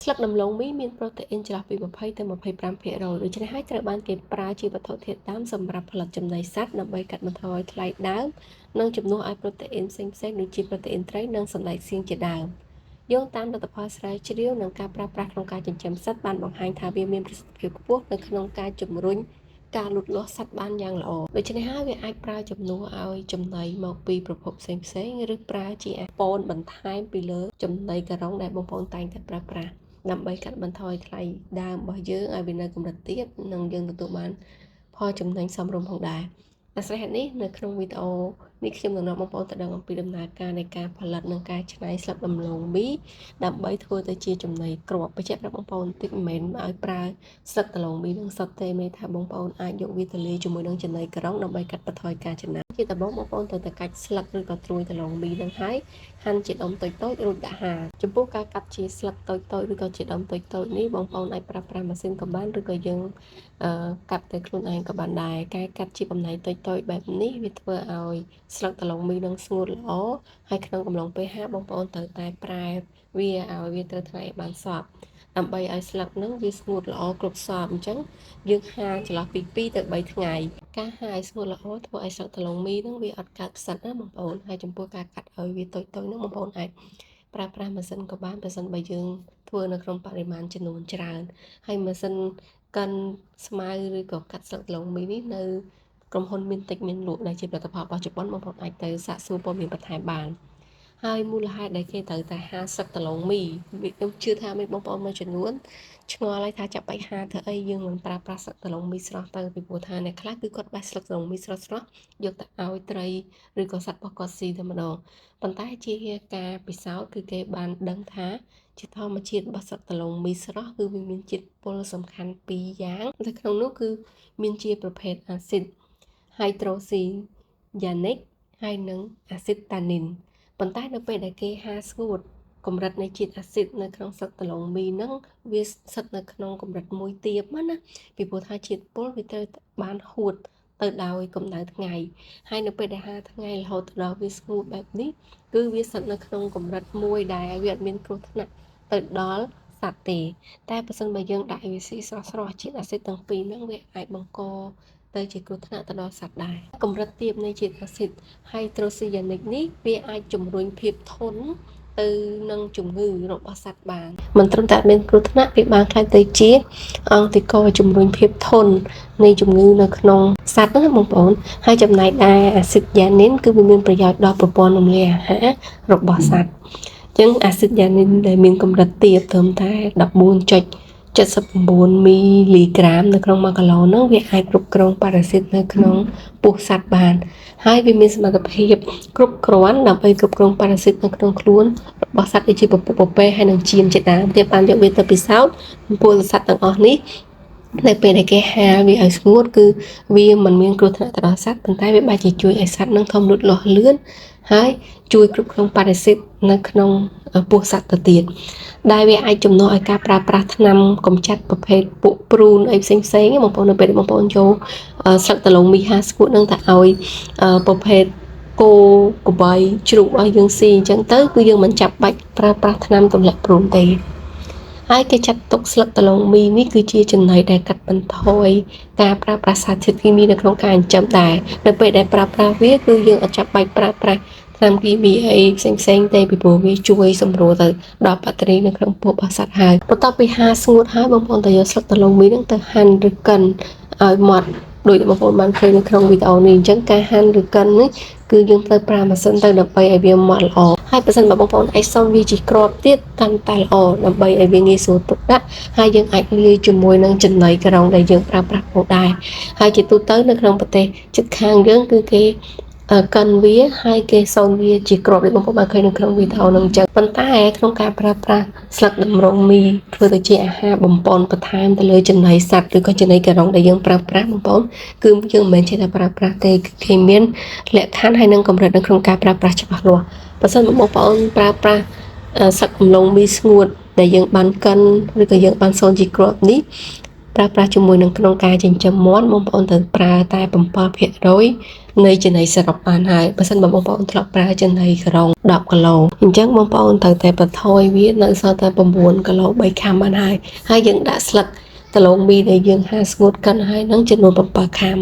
ស្លឹកដំឡូងមីមានប្រូតេអ៊ីនចន្លោះពី20ទៅ25%ដូច្នេះហើយត្រូវបានគេប្រើជាវត្ថុធាតុដើមសម្រាប់ផលិតចំណីសត្វដើម្បីកាត់បន្ថយថ្លៃដើមនិងជំនួសឲ្យប្រូតេអ៊ីនផ្សេងៗដូចជាប្រូតេអ៊ីនត្រីនិងសណ្តែកសៀងជាដើមយោងតាមលទ្ធផលស្រាវជ្រាវនិងការប្រើប្រាស់ក្នុងការចិញ្ចឹមសត្វបានបង្ហាញថាវាមានប្រសិទ្ធភាពខ្ពស់នៅក្នុងការជំរុញការលូតលាស់សត្វបានយ៉ាងល្អដូច្នេះហើយវាអាចប្រើជំនួសឲ្យចំណីមកពីប្រភពផ្សេងៗឬប្រើជាប៉នបន្ថែមពីលើចំណីការ៉ុងដែលបងប្អូនតែងតែប្រើប្រាស់ដើម្បីកាត់បន្ថយថ្លៃដើមរបស់យើងឲ្យវានៅកម្រិតទាបនិងយើងទទួលបានផលចំណេញសមរម្យផងដែរអាស្រ័យហេតុនេះនៅក្នុងវីដេអូនេះខ្ញុំនឹងនាំបងប្អូនទៅដឹងអំពីដំណើរការនៃការផលិតនិងការច្នៃស្លឹកដំឡូងមីដើម្បីធ្វើទៅជាចំណីគ្រាប់បញ្ជាក់ប្រាប់បងប្អូនតិចមិនមែនឲ្យប្រើស្លឹកដំឡូងមីនឹងសុទ្ធទេមានថាបងប្អូនអាចយកវាទៅលាយជាមួយនឹងចំណីក្រុងដើម្បីកាត់បន្ថយការចំណាយជាដំបូងបងប្អូនត្រូវតែកាច់ស្លឹកឬក៏ត្រួយដំឡូងមីនឹងហើយហាន់ជាដុំតូចៗរួចដាក់ហាលចំពោះការកាត់ជាស្លឹកតូចៗឬក៏ជាដុំតូចៗនេះបងប្អូនអាចប្រើប្រាស់ម៉ាស៊ីនក៏បានឬក៏យើងកាត់ទៅខ្លួនឯងក៏បានដែរការកាត់ជាបំណែកតូចៗបែបនេះវាធ្វើឲ្យស្លឹកដំឡូងមីនឹងស្ងួតល្អហើយក្នុងកំឡុងពេលហាលបងប្អូនត្រូវតែប្រែវាឲ្យវាត្រូវថ្ងៃឲ្យបានសព្វដើម្បីឲ្យស្លឹកនឹងវាស្ងួតល្អគ្រប់សព្វអញ្ចឹងយើងហាលចន្លោះពី2ទៅ3ថ្ងៃការហាលឲ្យស្ងួតល្អធ្វើឲ្យស្លឹកដំឡូងមីនឹងវាអត់កើតផ្សិតណាបងប្អូនហើយចំពោះការកាត់ឲ្យវាតូចៗហ្នឹងបងប្អូនអាចប្រើប្រាស់ម៉ាស៊ីនក៏បានប្រសិនបើយើងធ្វើនៅក្នុងបរិមាណចំនួនច្រើនហើយម៉ាស៊ីនកិនស្មៅឬក៏កាត់ស្លឹកដំឡូងមីនេះនៅក្រុមហ៊ុនមានតិចមានលក់ដែលជាផលិតផលរបស់ជប៉ុនបងប្អូនអាចទៅសាកសួរព័ត៌មានបន្ថែមបានហើយមូលហេតុដែលគេត្រូវតែហាលស្លឹកដំឡូងមីខ្ញុំជឿថាមានបងប្អូនមួយចំនួនឆ្ងល់ហើយថាចាប់បាច់ហាលធ្វើអីយើងមិនប្រើប្រាស់ស្លឹកដំឡូងមីស្រស់ទៅពីព្រោះថាអ្នកខ្លះគឺគាត់បេះស្លឹកដំឡូងមីស្រស់ស្រស់យកទៅឲ្យត្រីឬក៏សត្វរបស់គាត់ស៊ីតែម្ដងប៉ុន្តែជាការពិសោធន៍គឺគេបានដឹងថាជាធម្មជាតិរបស់ស្លឹកដំឡូងមីស្រស់គឺវាមានជាតិពុលសំខាន់ពីរយ៉ាងនៅក្នុងនោះគឺមានជាប្រភេទអាស៊ីតហៃដ្រូស៊ីយ៉ានិកហើយនិងអាស៊ីតតានីនប៉ុន្តែនៅពេលដែលគេហាលស្ងួតកម្រិតនៃជាតិអាស៊ីតនៅក្នុងស្លឹកដំឡូងមីហ្នឹងវាស្ថិតនៅក្នុងកម្រិតមួយទាបណាពីព្រោះថាជាតិពុលវាត្រូវបានហួតទៅដោយកម្ដៅថ្ងៃហើយនៅពេលដែលហាលថ្ងៃរហូតដល់វាស្ងួតបែបនេះគឺវាស្ថិតនៅក្នុងកម្រិតមួយដែលវាអត់មានគ្រោះថ្នាក់ទៅដល់សត្វទេតែបើសិនបើយើងដាក់ឲ្យវាស៊ីស្រស់ស្រស់ជាតិអាស៊ីតទាំងពីរហ្នឹងវាអាចបង្កទៅជាគ្រោះថ្នាក់ទៅដល់សត្វដែរកម្រិតទាបនៃជាតិអាស៊ីតហៃដ្រូស៊ីយ៉ានិកនេះវាអាចជំរុញភាពធន់ទៅនឹងជំងឺរបស់សត្វបានមិនត្រឹមតែមានគ្រោះថ្នាក់វាបានក្លាយទៅជាអង់ទីករជំរុញភាពធន់នៃជំងឺនៅក្នុងសត្វណាបងប្អូនហើយចំណែកដែរអាស៊ីតយ៉ានីនគឺវាមានប្រយោជន៍ដល់ប្រព័ន្ធរំលាយអាហាររបស់សត្វអញ្ចឹងអាស៊ីតយ៉ានីនដែលមានកម្រិតទាបត្រឹមតែ14.79មីលីក្រាមនៅក្នុង1គីឡូហ្នឹងវាអាចគ្រប់គ្រងប៉ារ៉ាស៊ីតនៅក្នុងពោះសត្វបានហើយវាមានសមត្ថភាពគ្រប់គ្រាន់ដើម្បីគ្រប់គ្រងប៉ារ៉ាស៊ីតនៅក្នុងខ្លួនរបស់សត្វដូចជាពពុះពពែហើយនិងចៀមជាដើមគេបានយកវាទៅពិសោធន៍ចំពោះសត្វទាំងអស់នេះនៅពេលដែលគេហាលវាឲ្យស្ងួតគឺវាមិនមានគ្រោះថ្នាក់ទៅដល់សត្វប៉ុន្តែវាបែរជាជួយឲ្យសត្វនឹងធំលូតលាស់លឿនហើយជួយគ្រប់គ្រងប៉ារ៉ាស៊ីតនៅក្នុងពោះសត្វទៅទៀតដែលវាអាចជំនួសឲ្យការប្រើប្រាស់ថ្នាំកម្ចាត់ប្រភេទពួកព្រូនអីផ្សេងផ្សេងបងប្អូននៅពេលបងប្អូនចូលស្លឹកដំឡូងមីហាស្ងួតនឹងតែឲ្យប្រភេទគោក្របីជ្រូកឲ្យយើងស៊ីអញ្ចឹងទៅគឺយើងមិនចាំបាច់ប្រើប្រាស់ថ្នាំទម្លាក់ព្រូនទេហើយគេចាត់ទុកស្លឹកដំឡូងមីនេះគឺជាចំណីដែលកាត់បន្ថយការប្រើប្រាស់សារធាតុគីមីនៅក្នុងការចិញ្ចឹមដែរនៅពេលដែលប្រើប្រាស់វាគឺយើងអត់ចាំបាច់ប្រើប្រាស់ថ្នាំគីមីអីផ្សេងផ្សេងទេពីព្រោះវាជួយសម្រួលទៅដល់បាក់តេរីនៅក្នុងពោះរបស់សត្វហើយបន្ទាប់ពីហាលស្ងួតហើយបងប្អូនទៅយកស្លឹកដំឡូងមីនឹងទៅហាន់ឬកិនឲ្យម៉ត់ដូចបងប្អូនបានឃើញនៅក្នុងវីដេអូនេះអញ្ចឹងការហាន់ឬកិននេះគឺយើងត្រូវប្រើម៉ាស៊ីនទៅដើម្បីឲ្យវាម៉ត់ល្អហើយបើសិនបើបងប្អូនអាចសុំវាជាគ្រាប់ទៀតកាន់តែល្អដើម្បីឲ្យវាងាយស្រួលទុកដាក់ហើយយើងអាចលាយជាមួយនឹងចំណីក្រុងដែលយើងប្រើប្រាស់ផងដែរហើយជាទូទៅនៅក្នុងប្រទេសជិតខាងយើងគឺគេកិនវាហើយគេសូនវាជាគ្រាប់ដូចបងប្អូនបានឃើញនៅក្នុងវីដេអូហ្នឹងអញ្ចឹងប៉ុន្តែក្នុងការប្រើប្រាស់ស្លឹកដំឡូងមីធ្វើទៅជាអាហារបំពន់បន្ថែមទៅលើចំណីសត្វឬក៏ចំណីការ៉ុងដែលយើងប្រើប្រាស់បងប្អូនគឺយើងមិនមែនចេះតែប្រើប្រាស់ទេគេមានលក្ខខណ្ឌហើយនិងកម្រិតនៅក្នុងការប្រើប្រាស់ច្បាស់លាស់បើសិនបងប្អូនប្រើប្រាស់ស្លឹកដំឡូងមីស្ងួតដែលយើងបានកិនឬក៏យើងបានសូនជាគ្រាប់នេះប្រើប្រាស់ជាមួយនឹងក្នុងការចិញ្ចឹមមាន់បងប្អូនត្រូវប្រើតែ7% នៃចំណីសរុបបានហើយបើសិនបើបងប្អូនធ្លាប់ប្រើចំណីក្រុង10គីឡូអញ្ចឹងបងប្អូនត្រូវតែបន្ថយវានៅសល់តែ9គីឡូ3ខាំបានហើយហើយយើងដាក់ស្លឹកដំឡូងមីដែលយើងហាលស្ងួតកិនហើយនឹងចំនួន7ខាំ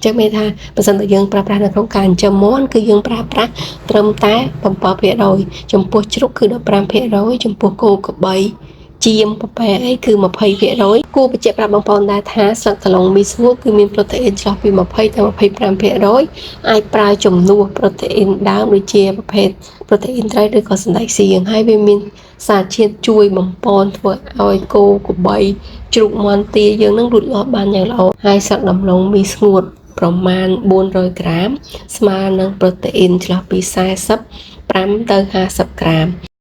ចឹងមានថាបើសិនតែយើងប្រើប្រាស់នៅក្នុងការចិញ្ចឹមមាន់គឺយើងប្រើប្រាស់ត្រឹមតែ7%ចំពោះជ្រូកគឺ15%ចំពោះគោក្របីចៀមពពែអីគឺ20%គួរបញ្ជាក់ប្រាប់បងប្អូនដែរថាស្លឹកដំឡូងមីស្ងួតគឺមានប្រូតេអ៊ីនចន្លោះពី20ទៅ25%អាចប្រើជំនួសប្រូតេអ៊ីនដើមដូចជាប្រភេទប្រូតេអ៊ីនត្រីឬក៏សណ្តែកសៀងហើយវាមានសារជាតិជួយបំប៉នធ្វើឲ្យគោក្របីជ្រូកមាន់ទាយើងនឹងលូតលាស់បានយ៉ាងល្អហើយស្លឹកដំឡូងមីស្ងួតប្រមាណ400ក្រាមស្មើនឹងប្រូតេអ៊ីនចន្លោះពី45ទៅ50ក្រាម។